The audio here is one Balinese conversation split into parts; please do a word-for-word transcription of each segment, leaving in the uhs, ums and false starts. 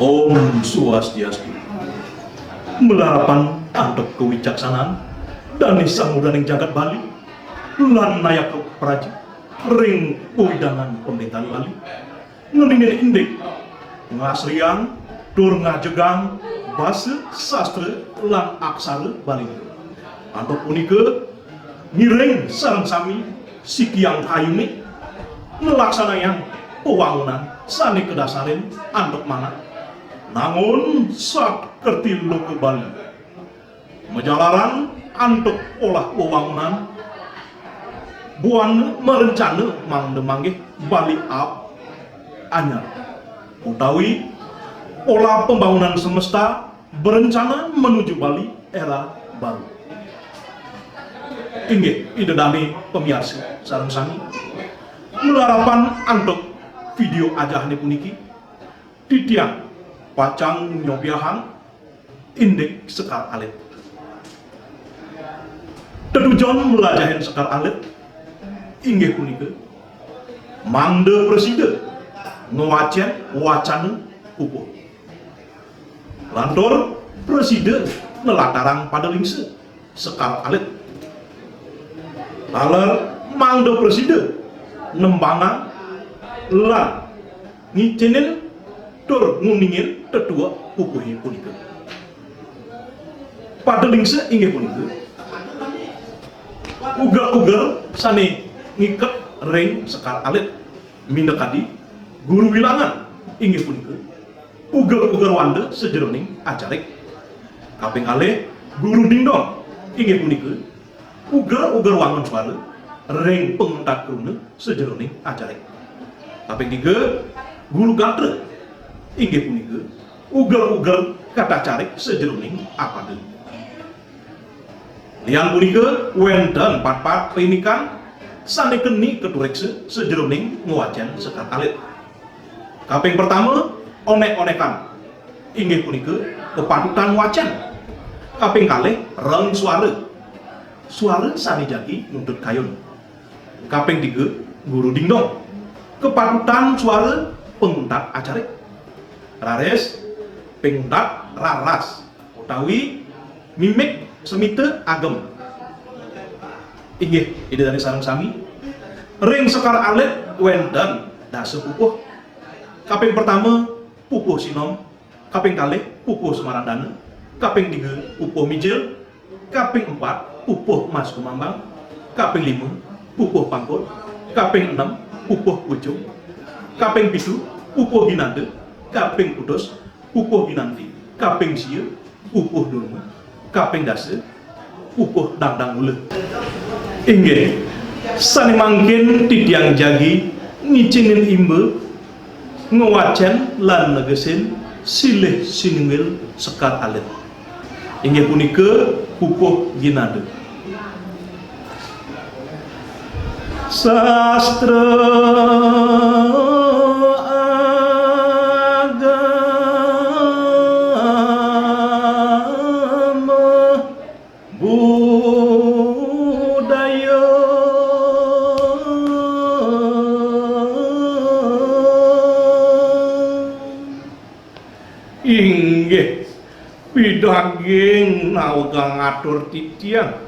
Om Swastiastu. Malarapan antuk kawicaksanan dané samudaning jagat Bali lan nayaka praja ring wewidangan pamréntahan Bali, ngeninin indik, ngasriang, tur ngajegang basa, sastra, lan aksara Bali. Antuk punika, ngiring sareng sami sikiang kayuné nglaksanayang pawangunan sané kadasarin antuk manah, nangun sat kerti loka Bali. Majalaran antuk olah wewangunan, buana marencana mangda manggih Bali Art anyar, utawi pola pembangunan semesta berencana menuju Bali era baru. Inggih, Ida dané pamiarsa sareng sami, malarapan antuk video ajahné puniki, titiang pacang nyobiahang indik sekar alit. Tetujon mlajahin sekar alit inggih punika mangda prasida ngwacén wacana pupuh. Lantur prasida nlatarang pada lingsa sekar alit. Taler mangda prasida nembangang lan ngicénin tur nguningin tetuek pupuhé punika. Pada lingsa inggih punika uger-uger sané ngiket ring sekar alit, minakadi guru wilangan inggih punika uger-uger wanda sajeroning acarik. Kaping kalih, guru dingdong inggih punika uger-uger wangun suara ring panguntat kruna sajeroning acarik. Kaping tiga, guru gatra inggih punika uger-uger katacarik sajeroning apada. Lian punika wénten patpat paindikan sané keni katuréksa sajeroning ngwacén sekar alit. Kaping pertama, onék-onékan inggih punika kepatutan wacén. Kaping kalih, reng suara. Suara sané jagi nuntut kayun. Kaping tiga, guru dingdong. Kepatutan suara panguntat acarik. Raris, panguntat raras utawi mimik semita agem. Inggih, Ida dané sareng sami. Ring sekar alit wénten dasa pupuh. Kaping pertama, pupuh sinom. Kaping kalih, pupuh semarandana. Kaping tiga, pupuh mijil. Kaping empat, pupuh mas kumambang. Kaping lima, pupuh pangkut. Kaping enam, pupuh pucung. Kaping pitu, pupuh ginanda. Kaping kutus, pupuh ginanti. Kaping sia, pupuh durma. Kaping dasa, pupuh dangdang gula. Inggih, sané mangkin titiang jagi ngicénin imba, ngwacén lan negesin silih sinunggil sekar alit. Inggih punika pupuh ginanda. Sastra agama budaya. Inggih, pidaging nawegang atur titiang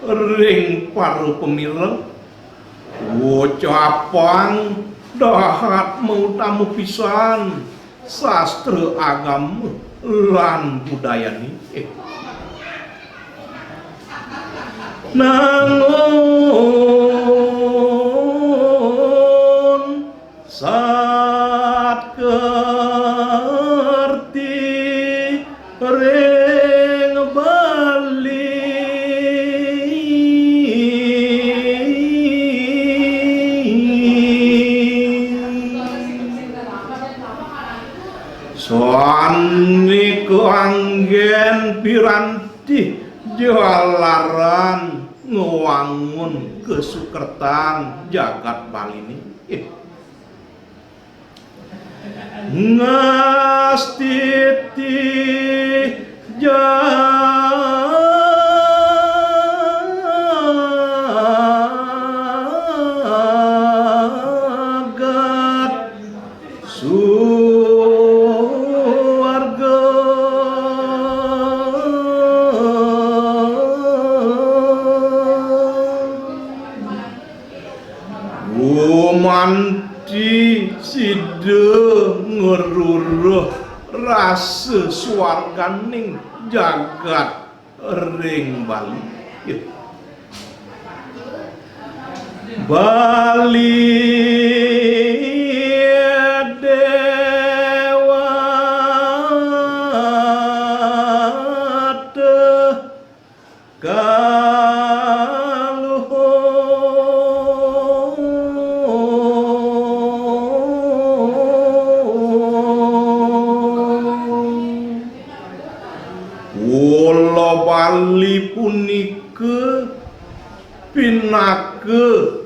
ring para pamireng, ucapang dahat mautama pisan sastra agama lan budayané. Nangun sat kerti ring Bali. Sané kaanggén piranti jalaran ngwangun kasukertan jagat Baliné. Ngastiti jagat suwé. Anti sida ngruruh rasa suarganing jagat ring Bali. Bali Dewata Kaluhur. Pulo Bali punika pinaka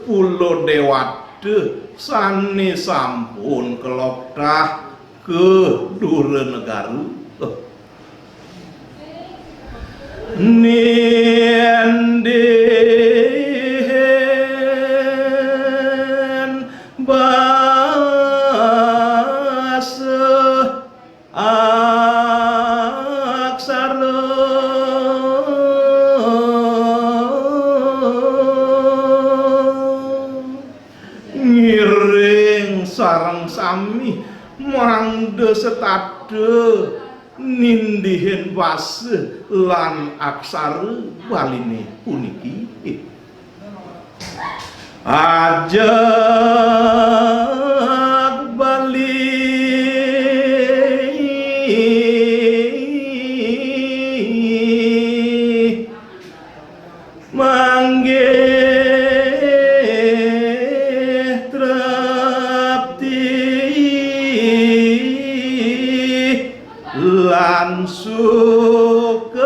pulo dewata sane sampun kaloktah ka dura negara. Nindihin basa aksara. Ngiring sareng sami mangda setata nindihin basa lan aksara Baline puniki. Ajeg Bali manggih trepti lan sukerta.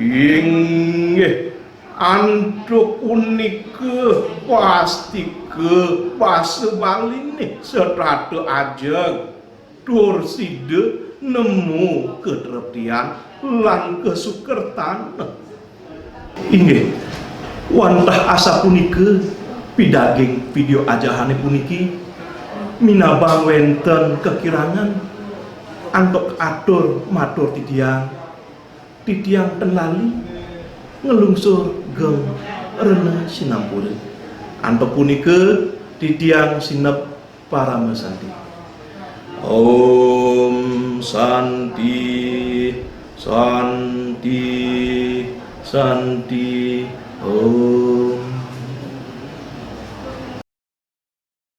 Inggih, antuk punika pastika basa Baline setata ajeg tur sida nemu katreptian lan kasukertan. Inggih, wantah asapunika pidaging video ajahane puniki, minabang wenten kakirangan, antuk atur matur titiang, titiang ten lali nglungsur geng rena sinampura. Antuk punika titiang sineb parama santi. Om Santi, Santi, Santi, Om.